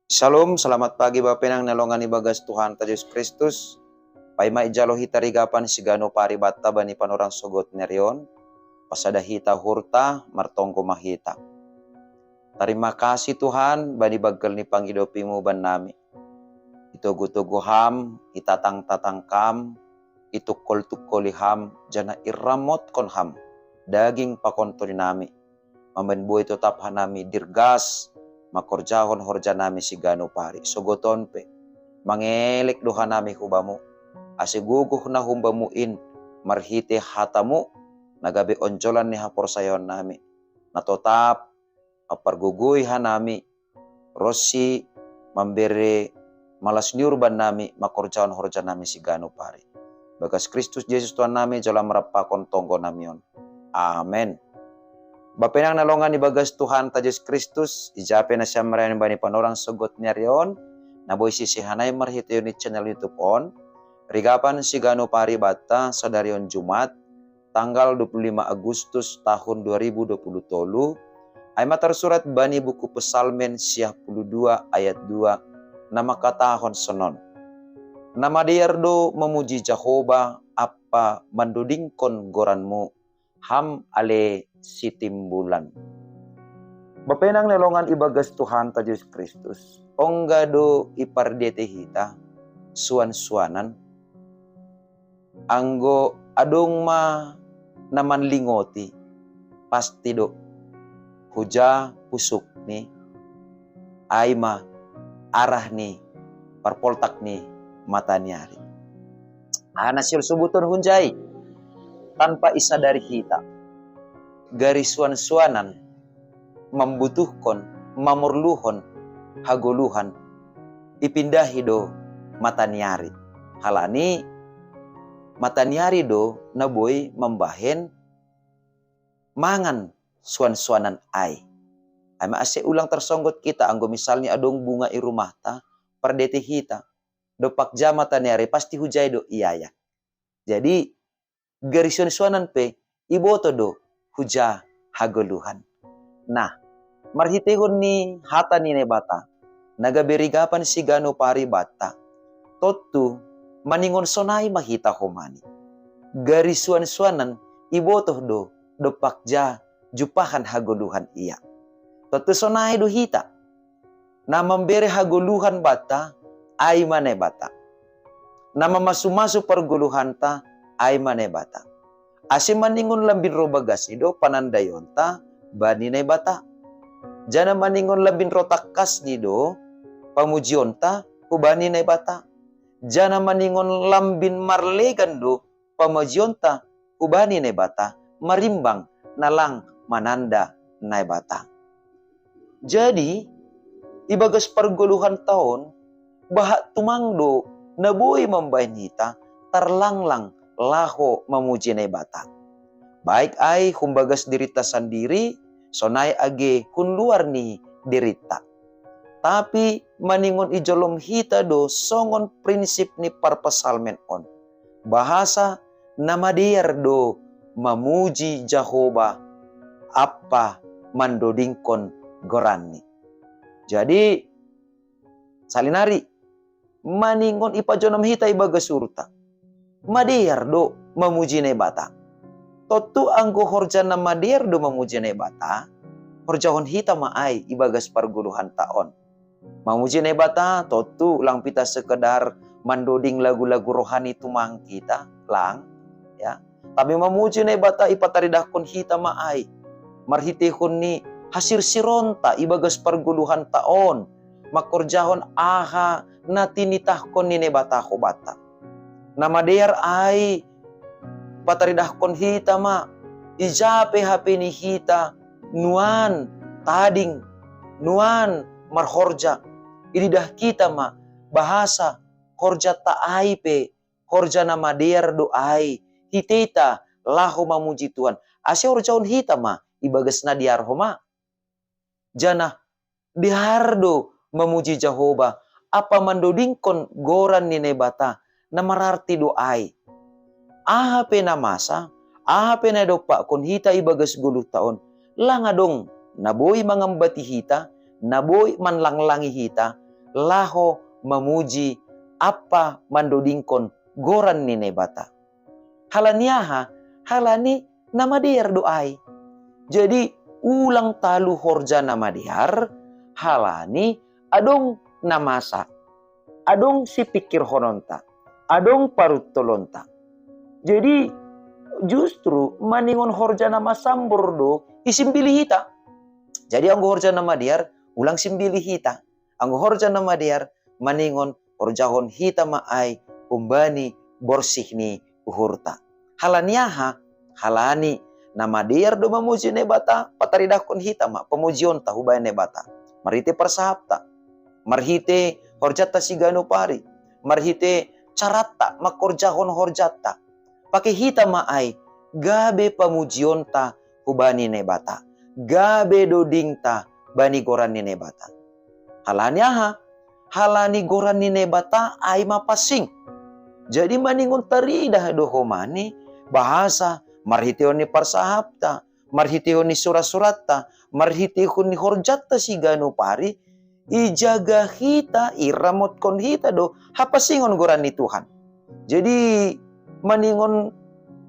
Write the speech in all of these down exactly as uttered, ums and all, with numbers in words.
Shalom, selamat pagi Bapenang nalongan ibagas Tuhan ta Yesus Kristus. Paima ijalo hita rigapan sigano paribatta bani panorang sogot nerion. Pasada hita hurta, martonggo mahita. Terima kasih Tuhan bani bagel ni pangidopimu ban nami. Itogu-togu ham, itatang-tatang kam, itukkol-tukkoli ham, jana irramotkon ham daging pakonto ni nami. Mamben boi totap hanami dirgas makorjahon horja nami sigano pari sogoton pe. Mangelek do hanami hubamu, ase gogoh na humbamu in marhite hatamu na gabe onjolan ni haporsayaon nami. Na totap ampargogoi hanami ronsi mambere malas ni urban nami makorjahon horja nami sigano pari. Bagas Kristus Yesus Tuhan nami jola merampakon tonggo nami on. Amen. Bapenang nalongan ibagas Tuhan ta Yesus Kristus, ijape na siamrayan bani panorang sogot nerion, na boi sisi hanai marhite ni channel YouTube on. Rigapan sigano paribatta sadarion Jumat, tanggal dua puluh lima Agustus tahun dua ribu dua puluh tolu, ai ma tarsurat bani buku Pesalmen siah puluh dua ayat dua, na mangkatahon sonon. Na madear do mamuji Jahoba ampa mandodingkon goranmu, ham ale sitimbulan. Bapenang nalongan ibagas Tuhan ta Yesus Kristus, ongga do ipardete hita suan-suanan, anggo adong ma na manlingoti, pasti do huja pusukni, ai ma arah ni parpoltak ni mataniari. Aha na siol sobuton hunjai, tanpa isadari hita, gari suan-suanan mambutuhkon, mamorluhon hagoluhan, ipindahi do mataniari. Halani mataniari do na boi mambahen mangan suan-suanan ai. Ai ma ase ulang tarsonggot hita, anggo misalni adong bunga i rumahta, pardete hita, dompak ja mataniari pasti hujai do iaya. Jadi gari suan-suanan pe iboto do huja hagoluhan. Nah, marhitehon ni hata ni Naibata na gabe rigapan sigano paribatta, tontu maningon sonai ma hita homani. Gari suan-suanan iboto do dompak ja jumpahan hagoluhan ia. Tontu sonai do hita. Na mambere hagoluhan banta ai ma Naibata. Na mamasu-masu pargoluhanta ai ma Naibata. Ase maningon lambin ro bagasni do panandaionta bani Naibata. Jana maningon lambin ro tangkasni do pamujionta hubani Naibata. Jana maningon lambin marlegan do pamujionta hubani Naibata, marimbang na lang mananda Naibata. Jadi ibagas pargoluhanta on, bahat tumang do na boi mambahen hita tarlanglang laho mamuji Naibata. Baik ai humbagas dirinta sandiri, sonai age hun luar ni dirinta. Tapi maningon ijolom hita do songon prinsip ni parpsalmen on, bahasa na madear do mamuji Jahowa ampa mandodingkon goranni. Jadi salinari, maningon ipajonom hita ibagas uhurta, madear do mamuji Naibata. Tontu anggo horja na madear do mamuji Naibata, horjahon hita ma ai ibagas pargoluhanta on. Mamuji Naibata tontu lang pita sekedar mandoding lagu-lagu rohani tumang hita, lang, ya. Tapi mamuji Naibata ipataridahkon hita ma ai marhitehon ni hasirsironta ibagas pargoluhanta on, mangkorjahon aha na tinitahkon ni Naibata hobanta. Na madear ai pataridahkon hita ma, ija pe hape ni hita nuan tading, nuan marhorja, ididah hita ma bahasa horjanta ai pe horja na madear do ai, hiteta laho mamuji Tuhan. Ase horjahon hita ma ibagas na dear homa. Janah dear do mamuji Jahowa ampa mandodingkon goran ni Naibata na mararti do ai. Aha pe na masa, aha pe na idompakkon hita ibagas goluhta on, lang adong na boi mangambati hita, na boi manlanglangi hita, laho mamuji ampa mandodingkon goran ni Naibata. Halani aha? Halani na madear do ai. Jadi, ulang talu horja na madear, halani adong na masa, adong sipingkirhononta, adong paruntolonta. Jadi, justru maningon horja na masambor do isimbili hita. Jadi, anggo horja na madear, ulang simbili hita. Anggo horja na madear, maningon horjahon hita ma ai humbani borsih ni uhurta. Halani aha? Halani na madear do mamuji Naibata, pataridahkon hita ma pamujionta hubaen Naibata. Marhite parsahapta, marhite horjanta siganup ari, marhite caranta mangkorjahon horjanta. Pake hita ma ai, gabe pamujionta hubani Naibata, gabe dodingta bani goran ni Naibata. Halani aha? Halani goran ni Naibata ai ma pansing. Jadi maningon taridah do homa ni bahasa marhitehon ni parsahapta, marhitehon ni sura-suratta, marhitehon ni horjanta siganup ari, ijaga hita, iramotkon hita do hapansingon goran ni Tuhan. Jadi maningon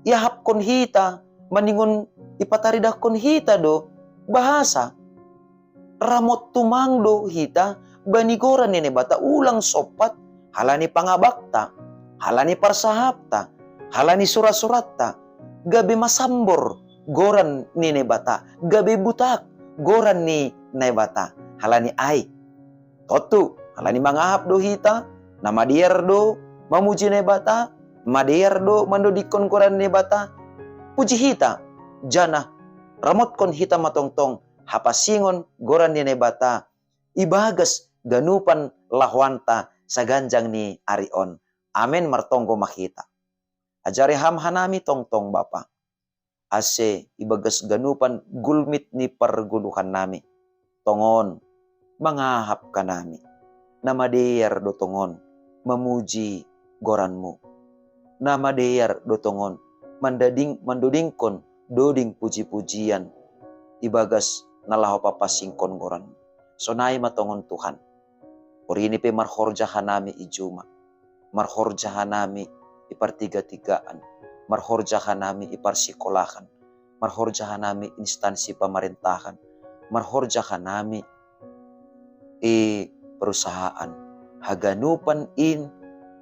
iahapkon hita, maningon ipataridahkon hita do bahasa ramot tumang do hita bani goran ni Naibata, ulang sompat halani pangabakta, halani parsahapta, halani sura-suratta, gabe masambor goran ni Naibata, gabe butak goran ni Naibata. Halani ai, tontu, halani mangahap do hita, na madear do mamuji Naibata, madear do mandodingkon goran ni Naibata. Puji hita, janah ramotkon hita ma tongtong hapansingon goran ni Naibata ibagas ganupan lahoanta saganjang ni ari on. Amen. Martonggo ma hita. Ajari Ham hanami tongtong, Bapa, ase ibagas ganupan gulmit ni pargoluhannami, tongon mangahap hanami. Na madear do tongon mamuji goran-Mu. Na madear do tongon mandading, mandodingkon doding puji-pujian ibagas na laho papansingkon goran-Mu. Sonai ma tongon, Tuhan. Porini pe marhorja hanami i juma, marhorja hanami i partiga-tigaan, marhorja hanami i parsikolahan, marhorja hanami instansi pamarentahan, marhorja hanami i perusahaan. Haganupan in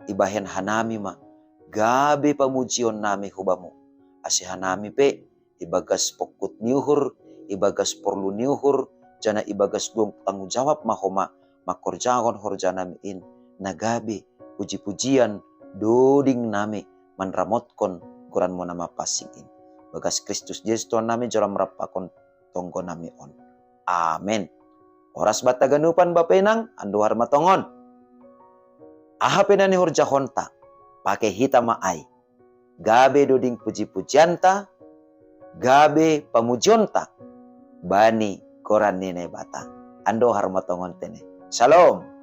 ibahen hanami ma gabe pamujionnami hu Bamu, ase hanami pe ibagas pongkut ni uhur, ibagas porlu ni uhur, janah ibagas gong tanggung jawab ma homa mangkorjahon horjanami in, na gabe puji-pujian dodingnami manramotkon goran-Mu na mapansing in. Bagas Kristus Jesus Tuhannami, jalo Am rampakon tonggonami on. Amen. Horas banta ganupan, Bapa Inang, andohar ma tongon. Aha pe na nihorjahonta, pake hita ma ai gabe doding puji-pujianta, gabe pamujionta bani goran ni Naibata. Andohar ma tongon tene. Shalom.